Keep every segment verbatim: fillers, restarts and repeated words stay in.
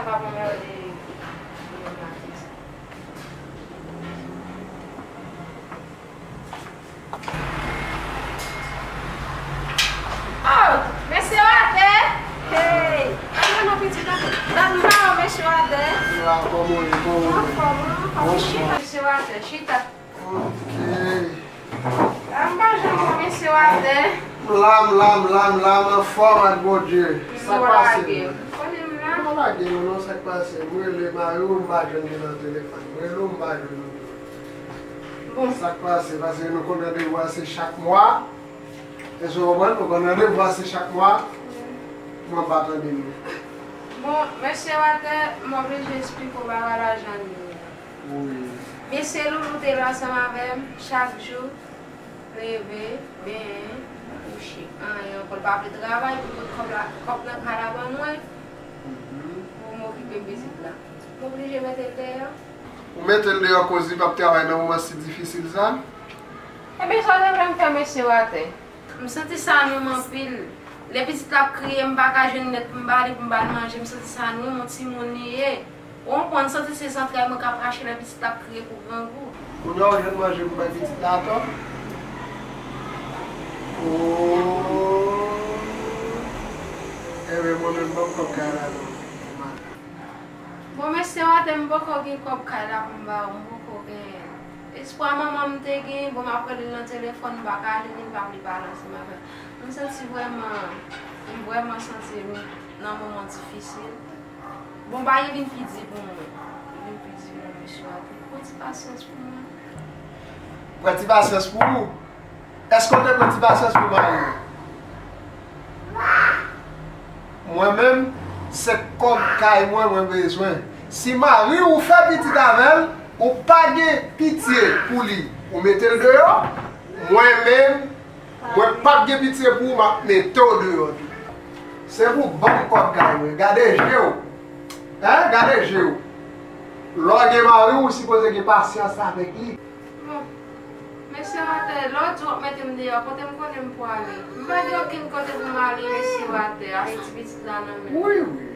Papa mwen rele Leonard. Oh, mesye Watè! Hey! Anmwe non pitit la. Anmwe non mesye Watè. Kòman w ye? Kòman w ye? Anfòm, anfòm. Chita, mesye Watè, chita. Ok. A, m pa janm wè mesye Watè. M la, m la, m la, m la, m anfòm ak Bondye. Sa k pase? Konnen m la. M pa lage nou non, sa k pase? M rele mari w, m pa jwenn li nan telefòn. M rele w, m pa jwenn li. Bon. Sa k pase? Paske nou konn randevou a se chak mwa. Èske w konprann? Nou konn randevou a se chak mwa. Mwen pa tande nou. Bon, mesye Watè, m oblije esplike w bagay la jan li ye. Wi. Mesye Loulou te la ansanm avè m chak jou, leve, benyen, kouche. Anyen ankò, l pa vle travay pou pot kòb la, kòb nan kay la ban mwen, mhm, pou m okipe pitit la. M oblije mete l deyò. Ou mete l deyò koz li p ap travay nan moman si difisil sa? Ebyen, sa w te vle m fè, mesye Watè? M santi sa nwi m anpil. Lè pitit la ap kriye, m pa ka jwenn nèt pou m ba li, pou m ba l manje. M santi sa nwi m, yon timoun li ye. Ou konprann, m santi se zantray mwen k ap rache lè pitit la ap kriye pou grangou. Kounye a w jwenn manje pou bay pitit la atò? Oh. Enben, mwen menm, ban m kòb kay la non. Bon, mesye Watè, m poko gen kòb kay la pou m ba ou, m poko genyen. Espwa manman m te gen, bon, m ap rele l nan telefòn, m pa ka jwenn li, l pa vle pale ansanm avè m. M santi vrèman, m vrèman santi m nan moman difisil. Bon, bagay vin pi di pou mwen. Li vin pi di pou mwen, mesye Watè. Pran ti pasyans pou mwen. Pran ti pasyans pou ou? Èske w te pran ti pasyans pou mari w? Mwen menm, se kòb kay mwen mwen bezwen. Si mari w fè pitit avè l, ou pa gen pitye pou li, ou mete l deyò. Mwen menm, mwen p ap gen pitye pou ou, m ap mete w deyò tou. Se pou ban m kòb kay mwen. Gade je w. Hein? Gade je w. Lè w gen mari w, ou sipoze gen pasyans avèk li. Bon, mesye Watè, lè w di w ap mete m deyò, kote m konnen m pwale? M pa gen okenn kote pou m ale, mesye Watè, avèk ti pitit la nan men m. Wi, wi.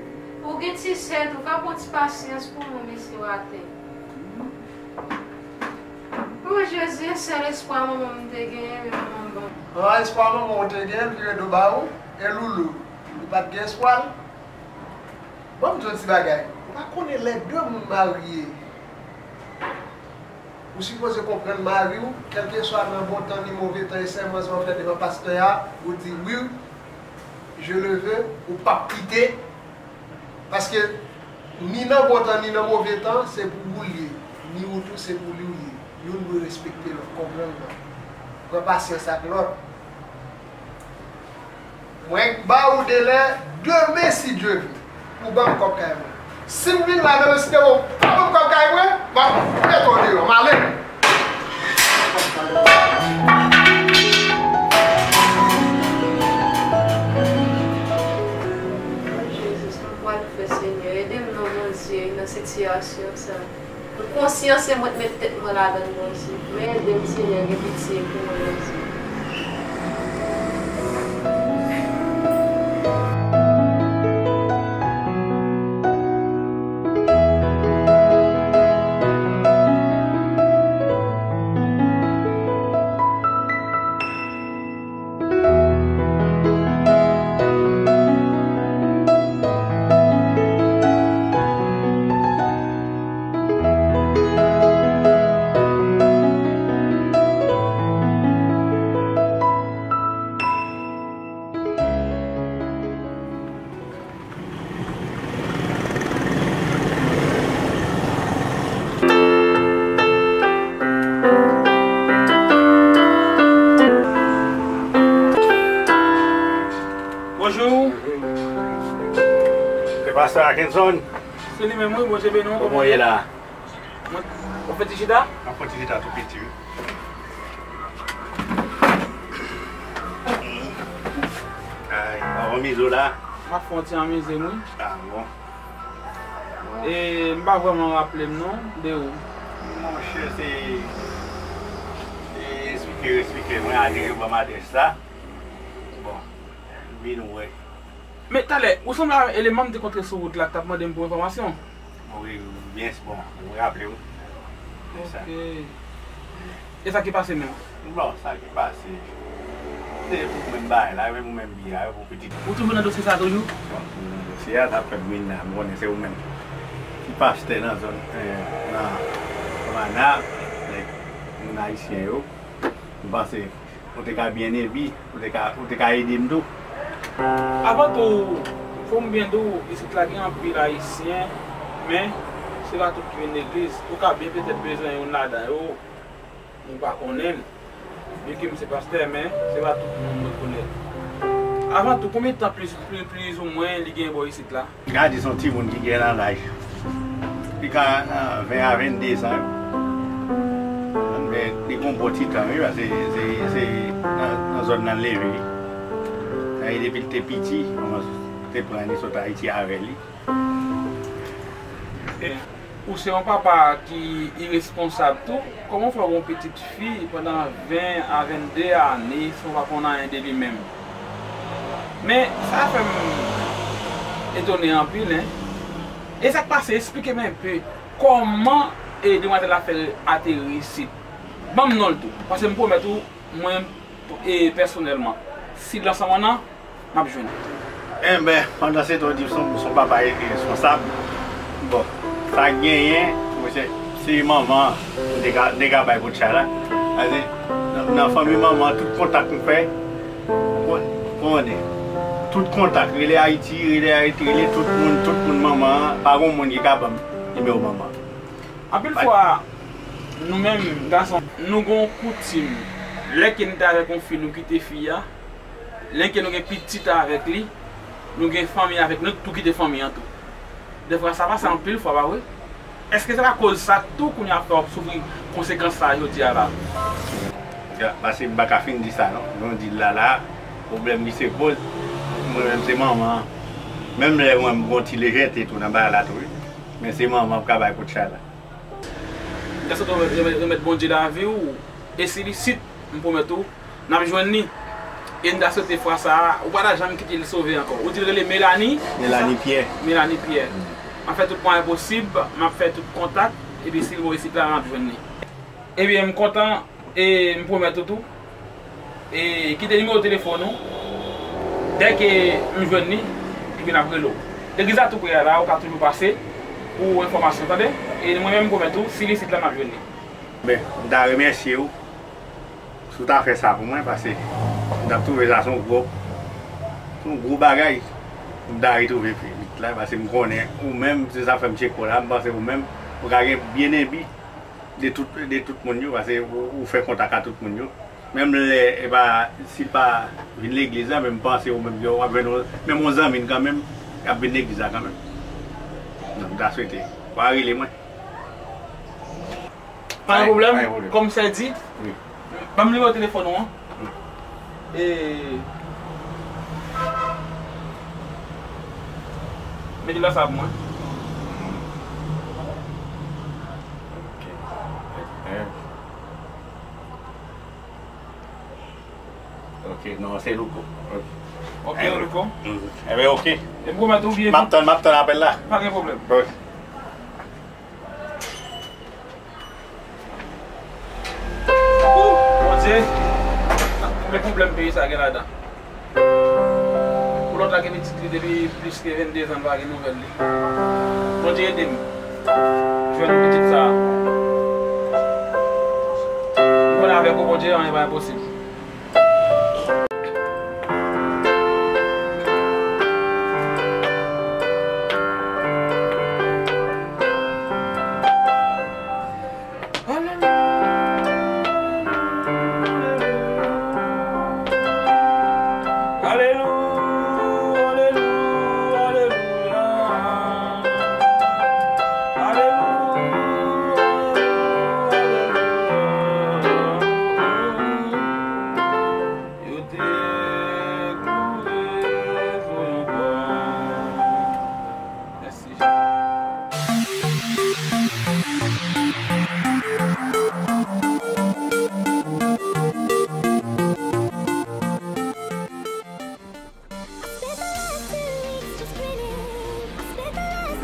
Ou gen ti sè tou, fè pran ti pasyans pou mwen, mesye Watè. O Jezi, e sèl espwa manman m te genyen, men manman m ban m. Ah, espwa manman w te genyen, l vire do ba ou, e Loulou, li pa t gen espwa l? Ban m di w yon ti bagay. Ou pa konnen lè de moun marye, ou sipoze konprann mari w, kèlkeswa nan bon tan ni move tan, e sèman sa w fè devan pastè a, ou di, wi, je le veux, ou p ap kite. Paske ni nan bon tan, ni nan move tan, se pou ou l ye. Ni ou tou, se pou li w ye. Youn dwe respekte lòt, konprann lòt. Pran pasyans ak lòt. Mwen ba ou delè demen, si Dye vle, pou ban m kòb kay mwen. Si m vin la, menm si te ou pa ban m kòb kay mwen, m ap mete w deyò, m ale. Jezi, sa m pral fè, Senyè? Ede m non, Bondye, nan sitiyasyon sa. M konsyan se mwen k met tèt mwen ladann, Bondye, men ede m, Senyè, gen pitye pou mwen, Bondye. Bonjou. Se pastè Akenson? Se li menm, wi, Bondye beni w. Kòman w ye la? Mwen, ou fè ti chita? M ap fè ti chita tou piti, wi. Ay, w ap anmize w la? M ap fè yon ti anmize m, wi. Ah, bon. E, m pa vrèman raple m non, de ou. Monchè, se, se esplike, esplike mwen, ale yo ban m adrès la. Bon, vin wè. Men talè, ou sanble avèk eleman m te kontre sou wout la k t ap mande m pou enfòmasyon. Wi, byen, bon, ou raple w. Se sa. Ok. E sa ki pase menm? Bon, sa ki pase, se pou menm bagay la, menm ou menm bi a, pou pitit. Ou toujou nan dosye sa a toujou? Bon, m nan dosye a, n ap fè grenn la, m konnen se ou menm ki pastè nan zòn, eh, nan Komana, nèg moun ayisyen yo. M panse ou te ka byen ebi, ou te ka, ou te ka ede m tou. Avan tou, fò m byen di w, isit la gen anpil ayisyen, men se pa tout ki vin legliz. Ou ka byen petèt bezwen youn ladan yo, ou pa konnen l. Byenke m se pastè, men se pa tout moun m rekonèt. Avan tou, konbyen tan plis, pli, plizoumwen li gen bò isit la? Gade, se yon timoun ki gen nan laj. Li ka nan ven a vennde zan yo. Men li gon bon ti tan, wi, paske se, se nan, nan zòn nan l leve. Sa e depi l te piti, manman te pran li sot Ayiti avè li. Ou se yon papa ki iresponsab tou. Kòman w fè w gen yon pitit fi pandan ven a vennde ane san w pa konn anyen de li menm? Men, sa fè m etone anpil, en. E sa k pase? Esplike m enpe. Kòman, e, demwazèl la fè ateri isit? Ban m non l tou. Paske m pwomèt ou, mwen, e, pèsonèlman, si l ansanm an nan, m ap jwenn. Enben, pandan se tan w di w se yon, se yon papa iresponsab, bon, sa k genyen, se, se manman an, ou te ka, te ka bay poutchay la. Paske nan, nan fanmi manman an, tout kontak m fè, ou kon-, konnen. Tout kontak, rele Ayiti, rele Ayiti, rele tout moun, tout moun manman an, pa gen moun ki ka ban m nimewo manman an. Anpil fwa, nou menm, gason, nou gen yon koutim, lè ke nou te avèk yon fi, nou kite fi a, lè ke nou gen pitit avèk li, nou gen fanmi avèk nou, nou tou kite fanmi an tou. Dèfwa, sa pase anpil fwa, pa vre? Èske se pa koz sa tou kounye a fè w ap soufri konsekans sa a jodi a la? Ya, paske m pa ka fin di sa, non. Jan w di l la, la, pwoblèm ki se koz, mwen menm se manman an. Menm lè mwen, m gen yon ti lejète tou nan bagay la tou, wi. Men se manman an k ap bay poutchay la. M ta swete w remèt, remèt Bondye lavi w. E si l isit, m pwomèt ou, n ap jwenn li. E m ta swete fwa sa a, ou pa ta janm kite l sove ankò. Ou di l rele Melanie? Melanie Pierre. Melanie Pierre. M ap fè tout mwayen posib, m ap fè tout kontak, epi si l bò isit la, n ap jwenn li. Ebyen, m kontan, e m pwomèt ou tou, e kite nimewo telefòn ou. Dèke m jwenn li, epi n ap rele w. Legliz la tou pre a la, ou ka toujou pase pou enfòmasyon, tande? E mwen menm, m pwomèt ou, si l isit la, m ap jwenn li. Ben, m ta remèsye w si w ta fè sa pou mwen, paske m t ap twouve sa se yon gwo, se yon gwo bagay pou m ta retwouve pitit la, paske m konnen ou menm, se sa fè m tcheke w la, m panse ou menm, ou ka gen byen enbi de tout, de tout moun yo, paske ou, ou fè kontak a tout moun yo. Menm lè, e pa, si l pa vin legliz la, men m panse ou menm, w ap jwenn yon, menm yon zanmi l kanmenm, k ap vin legliz la kanmenm. Donk, m ta swete w a rele mwen. Pa gen pwoblèm, pa gen pwoblèm. Kòm sè di, wi. Ban m nimewo telefòn ou an. Wi. E, mete l ansanm mwen. Ok. Ok, non, se Louko. Ok. Ok, Louko. Mhm. Enben, ok. E m pwomèt ou byen vit. M ap tann, m ap tann apèl la. Pa gen pwoblèm. Ok. Ooh, Bondye, konbyen pwoblèm peyi sa gen ladan? Pou lòt la gen pitit li depi plis ke vennde zan, n pa gen nouvèl li. Bondye ede m jwenn pitit sa a. M konnen avèk ou, Bondye, anyen pa enposib.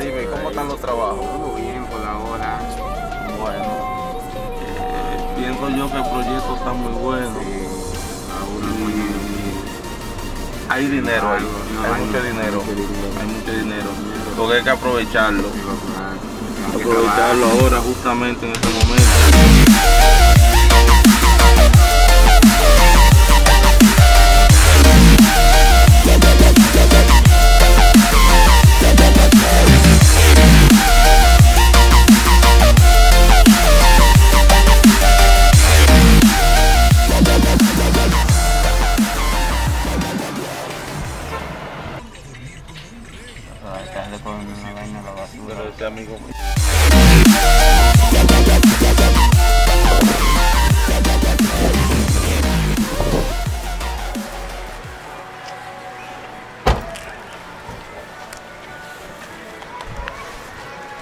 Dime, ¿cómo están los trabajos? Todo bien por ahora. Bueno, eh, pienso yo que el proyecto está muy bueno. Sí, ahora muy bien. Hay dinero ahí, hay mucho dinero, hay mucho dinero. Porque hay que aprovecharlo. Aprovecharlo ahora, justamente en este momento. Ay, estás de con una vaina a la basura. Pero ese amigo mío.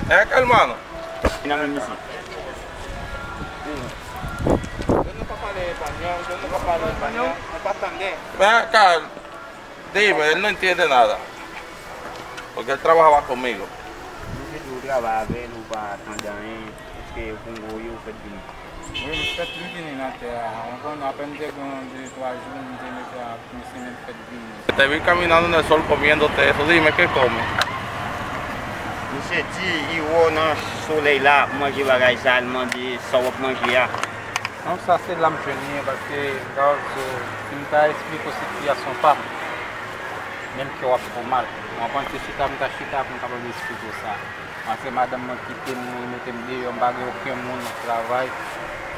Ven acá, hermano. Yo no pa pale español, yo no pa pale español, no pa tande. Ven acá, dime, él no entiende nada. Porque él trabajaba conmigo. Misye di ou travay avè l, ou pa tande anyen, èske ou konn gwo yo fèt vini? Wi, m fèt vin vini nan tè a. Ou konn, apèn m te gen de twa jou, m te mete a, misye menm fèt vini. Te vi caminando en el sol comiéndote eso. Dime, ¿qué come? Misye di, li wè w nan solèy la, ap manje bagay sa, l mande sa w ap manje a. Non, sa se la m jwenn li, paske, gad, so, si m ta esplike w sitiyasyon pa m, menm kè w ap fè w mal. Mwen panse chita m ta chita pou m kapab esplike w sa. Paske madanm mwen kite m, li mete m deyò, m pa gen okenn moun nan travay.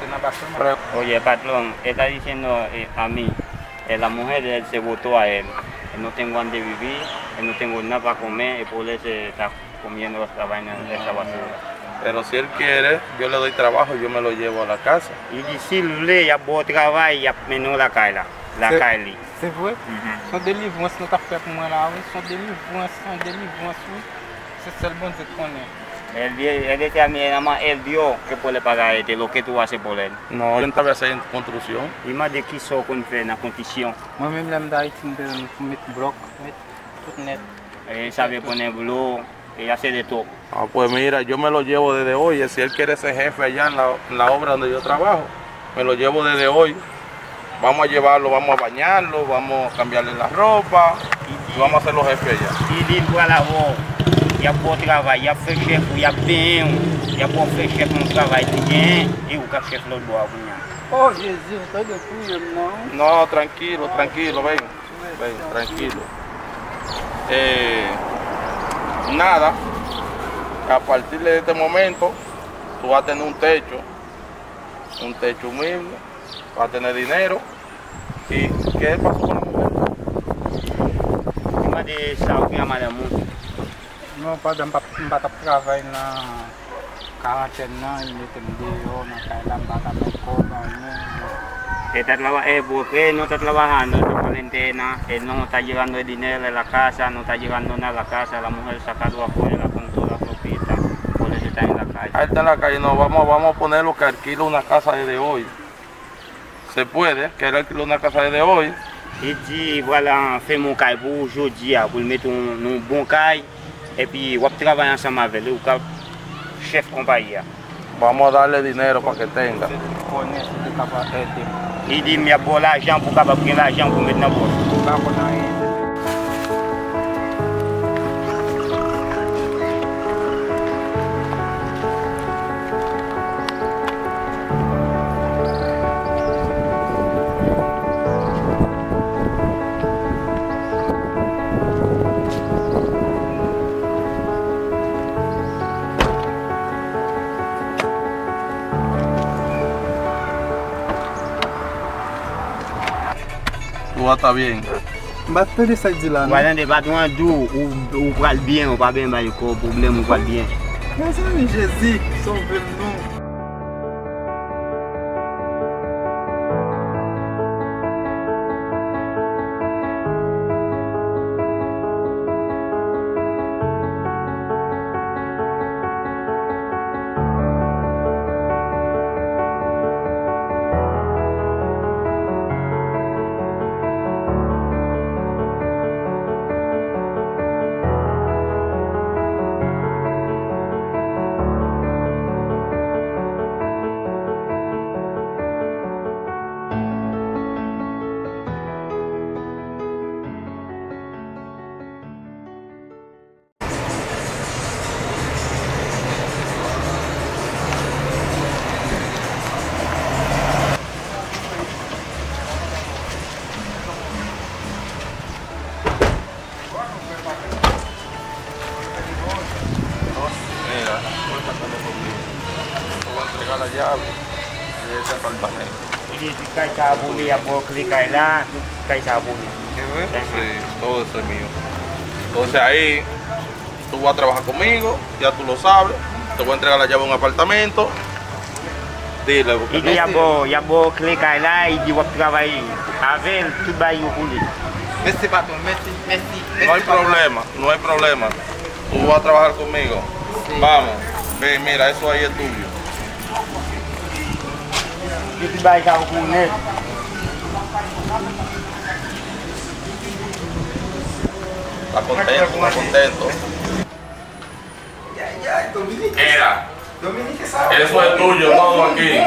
Se nan basman. Oye, patrón, esta diciendo, eh, a mí, eh, la mujer de él se votó a él. Eh, no tengo dónde vivir, eh, no tengo nada para comer, eh, por eso está comiendo esta vaina, esta basura. Pero si él quiere, yo le doy trabajo, yo me lo llevo a la casa. Li di, si l vle, y ap ba w travay, y ap mennen w lakay la, lakay li. Se vre? Mhm. Se yon delivrans nou t ap fè pou mwen la, wi. Se yon delivrans, se yon delivrans, wi. Se sèl Bondye k konnen. El, el determinadamente él vio que por le pagar este, lo que tú haces por él. No, yo no sabe hacer construcción. Li mande kisa w konn fè nan konstriksyon. Mwen menm, lè m t Ayiti, m te konn met blòk, met tout nèt. Él sabe poner blok, él hace de todo. Ah, pues mira, yo me lo llevo desde hoy. Si él quiere ser jefe allá en la, en la obra donde yo trabajo, me lo llevo desde hoy. Vamos a llevarlo, vamos a bañarlo, vamos a cambiarle la ropa y vamos a hacerlo jefe allá. Li di l pral avè w, y ap ba w travay, y ap fè chèf ou, y ap benyen w, y ap ba w fè chèf nan travay li genyen, e ou k ap chèf lòt bò a kounye a. Oh, Jezi, ou tande priye m nan. No, tranquilo, tranquilo, ven. Ven, tranquilo. Eh, nada, a partir de este momento, tú vas a tener un techo, un techo humilde, vas a tener dinero. ¿Y qué pasó con la mujer? Li mande sa ou gen a madanm ou. Non, pandan m pa, m pa t ap travay nan karantèn nan, li mete m deyò nan kay la, m pa ka bay kòb, anyen. Está traba-, eh, porque no está trabajando, está en cuarentena, eh, no está llegando el dinero de la casa, no está llegando nada a la casa, la mujer sacando afuera con toda la ropita, por eso está en la calle. Ahí está en la calle, no, vamos, vamos a ponerlo que alquile una casa desde hoy. Se puede, que él alquiló una casa desde hoy. Li di, vwala, fè m yon kay pou ou jodi a, pou l mete w nan yon bon kay, epi w ap travay ansanm avè l, ou ka chèf konpayi a. Vamos a darle dinero para que tenga. Konnen si te kapab ede m. Li di m y ap ba w lajan pou w kapab gen lajan pou w met nan pòch ou. Ou pa konn anyen. Tú vas a estar bien. M pa tande sa k di la, non. Ou pa tande, patwon an di w, ou, ou pral byen, ou pa byen bay kò pwoblèm, ou pral byen. Mezanmi, Jezi, sove m non. Mira, voy pasando conmigo. Te voy a entregar la llave de ese apartamento. Oye, si kay sa a boule, y ap ba w kle kay la, tout kay sa a boule. Sí, todo eso es mío. Entonces ahí tú vas a trabajar conmigo, ya tú lo sabes. Te voy a entregar la llave de un apartamento. Dile, porque... Li di y ap ba w, y ap ba w kle kay la, li di w ap travay avè l, tout bagay yo pou li. Mèsi, patwon, mèsi, mèsi, mèsi. No hay problema, no hay problema. Tú vas a trabajar conmigo. Sí. Vamos, ven, mira, eso ahí es tuyo. Yo te vayas a poner. Está contento, está contento. Mira, eso es tuyo, todo aquí.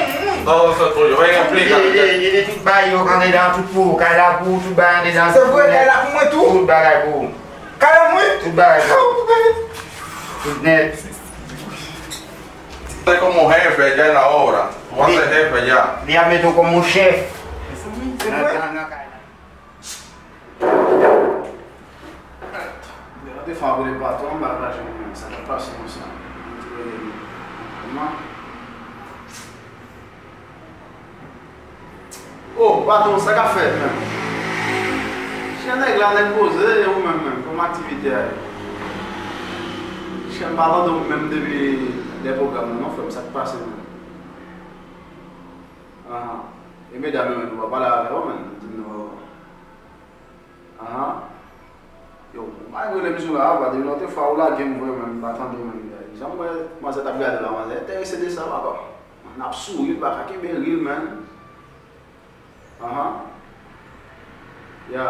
Todo eso es tuyo. Ven, explícate. Tout bagay yo andedan, tout pou ou. Kay la pou ou, tout bagay andedan. Se vre, kay la pou mwen tou? Tout bagay pou ou. Kay la mwen? Tout bagay pou ou. Tout nèt. Estás como jefe allá en la obra. Tú vas a ser jefe allá. Li ap mete w kòm yon chèf. Se vre? Nan, nan, nan kay la. Depi yon te fè apre patwon, m pa ka jwenn mwen. Sa k ap pase konsa? Mwen te rele nou. Kòman? Oh, patwon, sa k ap fèt menm? Chè nèg la, nèg poze, e ou menm menm, kòman aktivite a ye? Chè, m pa tande w menm depi lè pwogram nan non, frè m, sa k pase menm? Ahan. E medam yo menm, nou pa pale avè yo menm, di m non. Ahan. Yo, m pa rele m sou la, apa, depi lòt fwa ou lage m vre menm, m pa tande w menm. Jan m wè manzè t ap gade w la, manzè enterese de sa, papa. N ap souri, l pa ka kenbe ri l menm. Ahan. Ya.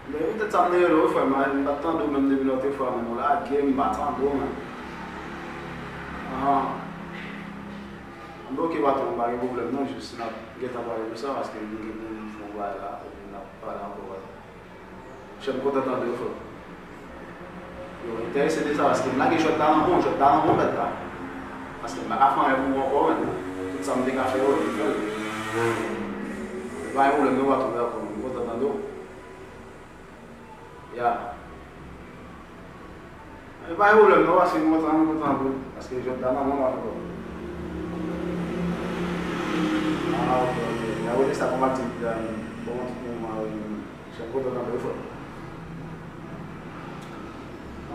Men poutèt sa m te rele w, frè m, m pa t tande w menm depi lòt fwa menm, ou lage m, m pa tande w menm. Ahan. Anben, oke, patwon, pa gen pwoblèm non, jis n ap gentan pale de sa, paske m gen pou m fè yon bagay la, epi n ap pale ankò, patwon. Chè, m kontan tande w, frè. Yo enterese de sa, paske m lage jwèt la nan men w, jwèt la nan men w, mèt la. Paske m pa ka fè anyen pou ou ankò, menm. Tout sa m te ka fè yo, m fè l. Pa gen pwoblèm non, patwon, dakò, m kontan tande w. Ya. E pa gen pwoblèm non, paske m kontan, m kontan tou. Paske jwèt la nan men w, m ap fè kòb. Ah, ok, ok. N ap rele sa kòm aktivite a, bon, tout moman, wi. Chèf kontan tande w, frè.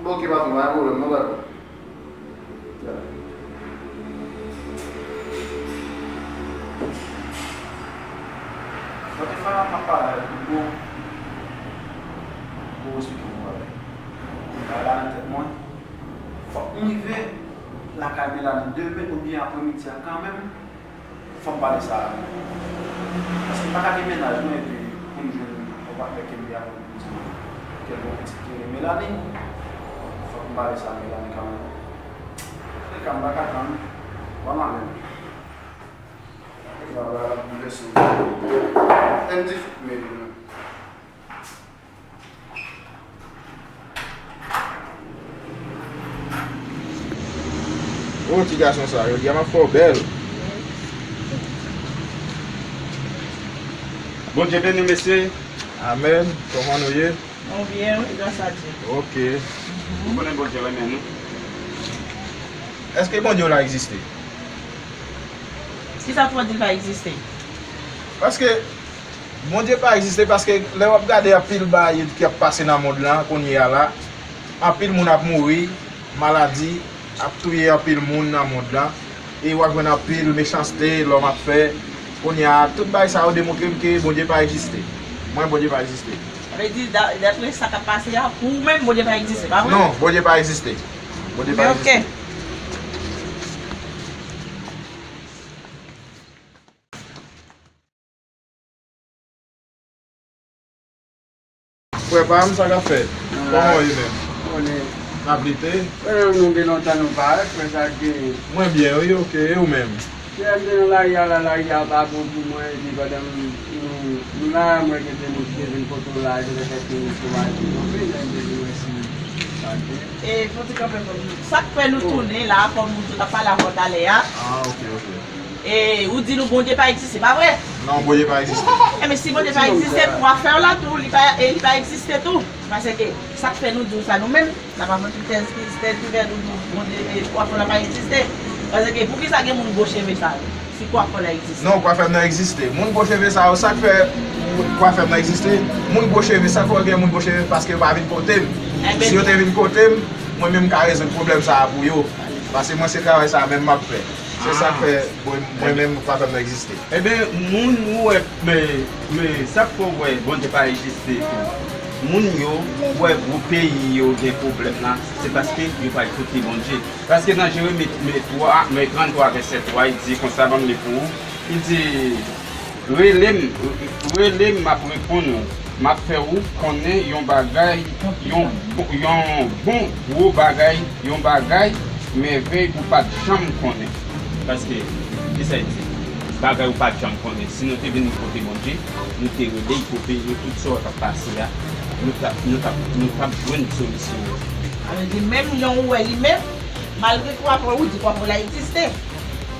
Bon, ok, patwon, pa gen pwoblèm non, dakò. Ya. Mwen te fè yon papa, bon, bon, esplike mwen bagay. Bagay la nan tèt mwen. Fòk m rive lakay Melanie demen oubyen apremidi a kanmenm. Fòk m pale sa a. Paske m pa ka gen mennaj mwen epi pou m jwenn yon patnè kenbe avè m pou m di kèl gon pitit ki rele Melanie. Fòk m pale sa a Melanie kanmenm. Antoulèka, m pa ka tann. Ban m ale. Sa va bouleversé. M di fout mele nou. Oh, ti gason sa, jodi a m ap fè w bèl. Bondye beni w, mesye. Amèn. Kòman nou ye? Nou byen, wi, gras a Dye. Ok. Ou konnen Bondye renmen nou. Èske Bondye w la egziste? Kisa k fè w di l pa egziste? Paske Bondye pa egziste, paske lè w ap gade anpil bagay ki ap pase nan mond lan kounye a la, anpil moun ap mouri, maladi ap touye anpil moun nan mond lan, e w ap jwenn anpil mechanste lòm ap fè. Kounye a, tout bagay sa yo demontre m ke Bondye pa egziste. Mwen, Bondye pa egziste. Sa vle di, da-, dapre sa k ap pase a, pou ou menm, Bondye pa egziste, pa vre? Non, Bondye pa egziste. Bondye pa egziste. Ok. Frè pa m, sa k ap fèt? Kòman w ye menm? Konnen. N ap lite? Konnen nou gen lontan nou pa wè, frè, sa k genyen? Mwen byen, wi, ok. E ou menm? Frè m te nan lari a la, lari a pa bon pou mwen, epi pandan m, nou, nou la, mwen gen de moun ki te vin kote w la, epi te fè touris pou mache, nou vin, men m te di mwen si sa k genyen. E, fò ti kanpe pou nou. Sa k fè nou tounen la, kòm nou t ap pale avè w talè a? Ah, ok, ok. E ou di nou Bondye pa egziste, pa vre? Non, Bondye pa egziste. Enben, si Bondye pa egziste, kwafè w la tou, li pa, e li pa egziste tou. Paske sa k fè nou di w sa nou menm, n ap avanti tèz ki, tèz ki fè nou di w Bondye, e kwafè w la pa egziste. Paske poukisa gen moun gwo cheve sa yo, si kwafè w la egziste? Non, kwafè m nan egziste. Moun gwo cheve sa yo, sa k fè kwafè m nan egziste? Moun gwo cheve, sa k fè gen moun gwo cheve? Paske yo pa vin kote m. Si yo te vin kote m, mwen menm m ka rezoud pwoblèm sa a pou yo. Paske mwen se travay sa a menm m ap fè. Se sa k fè mwen, mwen menm kwafè m nan egziste. Ebyen, moun ou wè, men, men sa k fè w wè Bondye pa egziste tou. Moun yo wè gwo peyi yo gen pwoblèm la, se paske yo pa koute Bondye. Paske nan Jeremi, men, twa, men, tranntwa, vèsè twa, li di konsa, ban m li pou ou. Li di, rele m, rele m, m ap reponn ou. M ap fè ou konnen yon bagay, yon, yon bon gwo bagay, yon bagay mèvèy ou pa t janm konnen. Paske, ki sa l di? Bagay ou pa t janm konnen. Si nou te vin kote Bondye, nou te rele l pou peyi nou, tout sa w ap pase a, nou t ap, nou t ap, nou t ap jwenn solisyon an. Sa vle di, menm jan ou wè li menm, malgre kwafè ou di kwafè la egziste,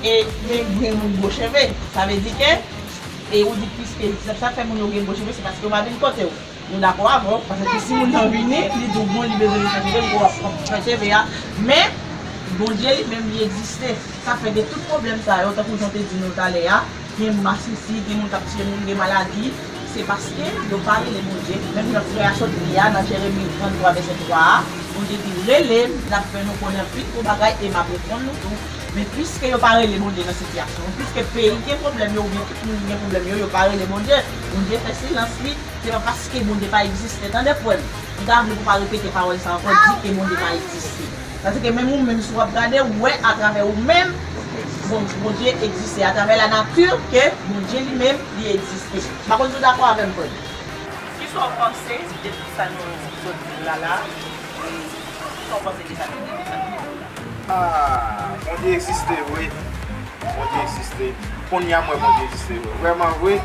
e men gen moun gwo cheve. Sa vle di ke, e ou di piske, sa, sa fè moun yo gen gwo cheve, se paske yo pa vin kote w. Nou dakò avè w, paske si moun nan vini, li di w bon, li bezwen fè cheve, li ap fè cheve a. Men, Bondye li menm, li egziste. Sa fè gen tout pwoblèm sa yo, tankou jan w te di nou talè a, gen masisi, gen moun k ap tiye moun, gen maladi, se paske yo pa rele Bondye. Menm jan frè a sot li a, nan Jeremi tranntwa, vèsè twa a, Bondye di, rele m, l ap fè nou konnen anpil gwo bagay, e m ap reponn nou tou. Men piske yo pa rele Bondye nan sitiyasyon, piske peyi gen pwoblèm yo, oubyen tout moun gen pwoblèm yo, yo pa rele Bondye, Bondye fè silans li, se pa paske Bondye pa egziste. Tande, frè m, m ta vle pou w pa repete pawòl sa ankò, di ke Bondye pa egziste. Paske menm ou menm, si w ap gade, ou wè atravè ou menm, bon, Bondye egziste. Atravè lanati, ke Bondye li menm, li egziste. M pa konn si w dakò avè m, frè m. Kisa w panse de tout sa nou sot di la la? E kisa w panse de sa nou di la? Ah, Bondye egziste vre. Bondye egziste. Kounye a m wè Bondye egziste vre. Vrèman vre,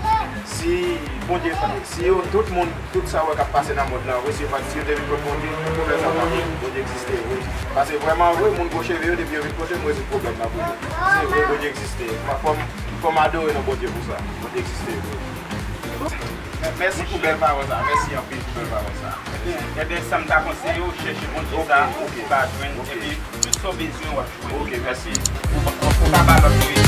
si Bondye, si yo, tout moun, tout sa w wè k ap pase nan mond lan, vre, si yo pa, si yo te vin kot Bondye, tout pwoblèm sa pa vin. Bondye egziste vre. Paske vrèman vre, moun gwo cheve yo, depi yo vin kote m, m rezoud pwoblèm la pou yo. Se vre, Bondye egziste. Fò m, fò m adore non Bondye pou sa. Bondye egziste vre. Mèsi pou bèl pawòl sa. Mèsi anpil pou bèl pawòl sa. Ebyen, sa m ta konseye w, chèche Bondye sa, ou va jwenn, epi tout sa w bezwen, w ap jwenn. Ok, mèsi. Ou, ou, ou ka ba lòt yo.